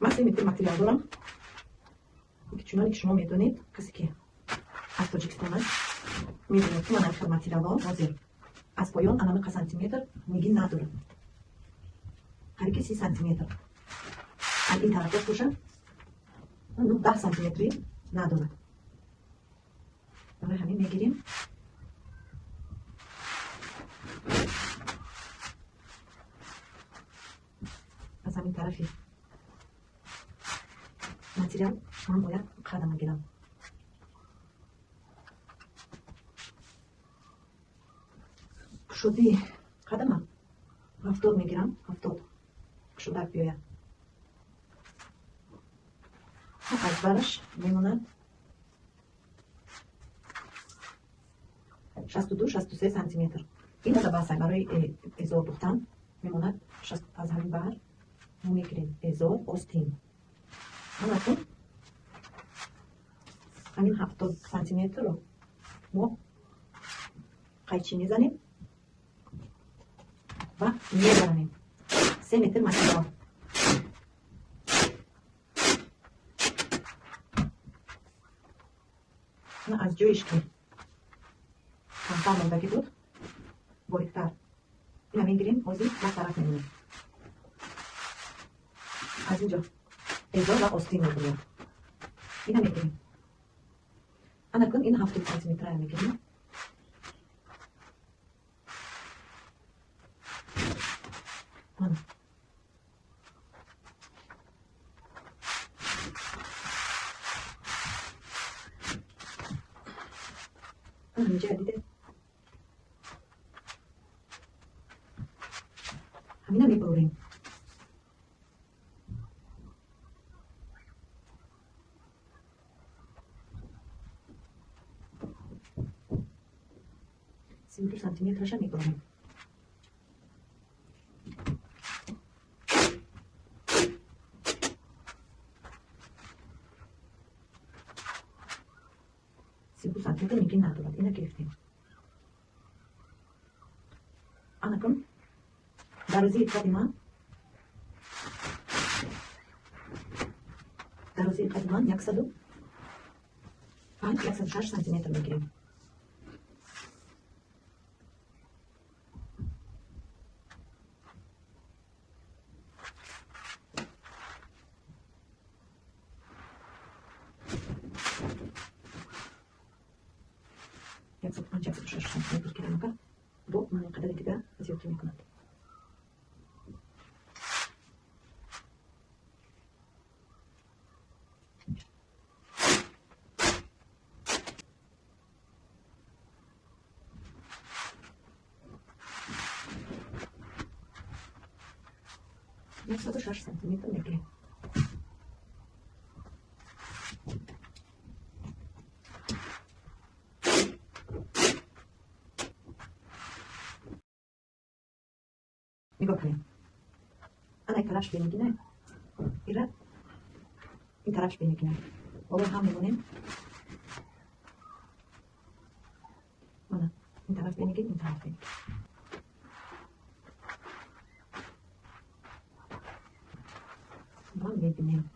Ман 3 метр материал дорам. Чуноне ки шумо медонед, касе ки аз Тоҷикистон аст, медонед ки ман ин хел материалҳо ҳозир аз поён анамиқа сантиметр нигин надорам. Қариб ки 30 сантиметр. Аз ин тарафаш бошад, 10 сантиметри надорад. Барои ҳамин мегирем. Аз ҳамин тарафи материал ман бояд қадама гирам. Кушодии қадама 70 мегирам, 70 кушодак биёяд. Аз бараш мемонад 62, 63 сантиметр. Ин басай барои эзор духтан мемонад аз ҳамин бар мо мегирем эзор остин. Анакун ҳамин 70 сантиметрро мо қайчи мезанем ва мебаранем. 3 метр материал. Аз ҷоиш ки камтар мондагӣ буд, бориктар. Ина мегирем, ҳозир як тараф мемонем. Аз инҷо эзор ва остин мебурем. Ина мегирем. Анакун ин 70 сантиметрая мегирем. Ана. Инҷа дидед? Ҳамина мебурем. 32 сантиметраша мебурем. Сантиметр мегин надорад. Ина гирифтем. Анакун дарозии қади ман, дарозии қади ман 105, 106 сантиметр мегирем. 105, 106 сантиметр гирам, агар бо ман ин қадари дигар зиёдтӣ мекунад. 106 сантиметр мегирем. Нигоҳ кунем. Ана ин тарафш бенигина, ира ин тарафш бенигина. Боло ҳам мемонем. Мана ин тараф бенигин, ин тараф бенигин. Ва мебинем.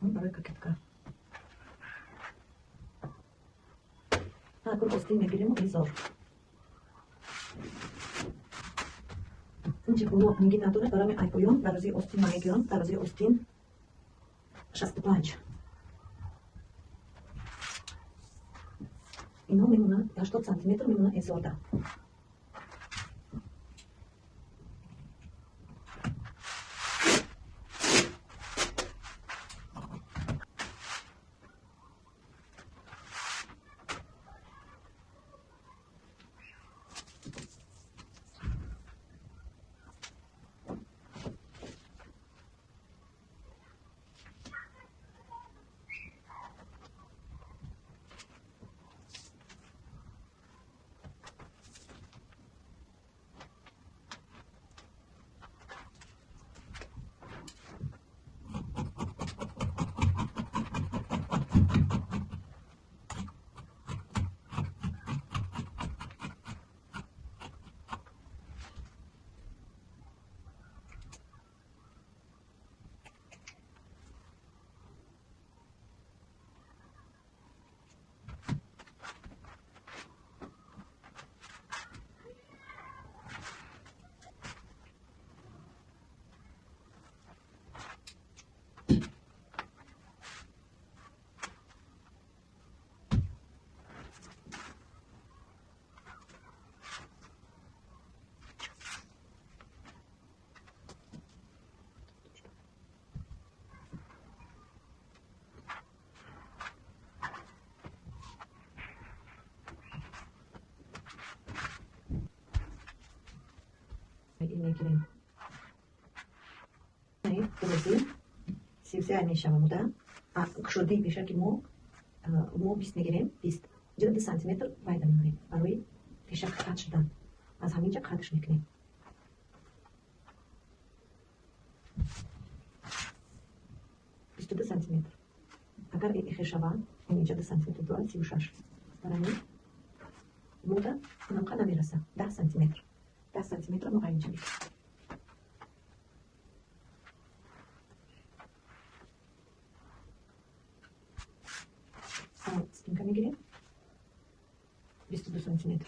Барои кокетка. Анакун остин мегирему эзор. Инҷа боло нигин надорад, барои ай поён дарозии остин ман мегирам, дарозии остин 65. Ино мемонад 80 сантиметр мемонад эзорда. мегирем. Дурозӣ 33 мешава муда. Кушодии пешаки мо 20 мегирем, 20. Ҷида 2 сантиметр вайда мемонем барои пешак қат шудан. Аз ҳамин ҷа қатш мекунем. 22 сантиметр. Агар ихе шава, инҷа 2 сантиметр дорад, 36. Барои муда намқа намераса. 10 сантиметр. 10 сантиметр мо айнҷа мекунем. Спинка мегирем. 22 сантиметр.